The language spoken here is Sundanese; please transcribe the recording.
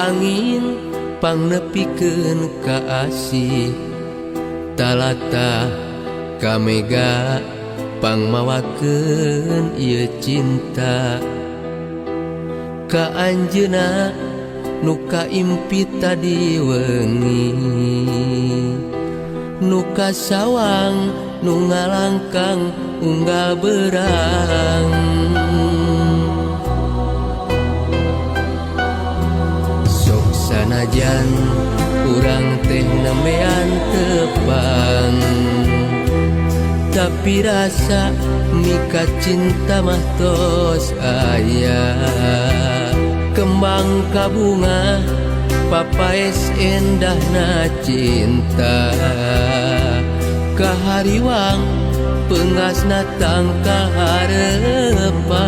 Angin pangnepikeun ka asih talata ka mega pangmawakeun ieu cinta ka anjeunna nu kaimpi tadi wengi nu kasawang nu ngalangkang unggal berang. Sok sanajan urang teh nembean tepang, tapi rasa mika cinta mah tos aya. Kembang kabunga papaes endahna cinta, kahariwang peungasna tangkal harepan.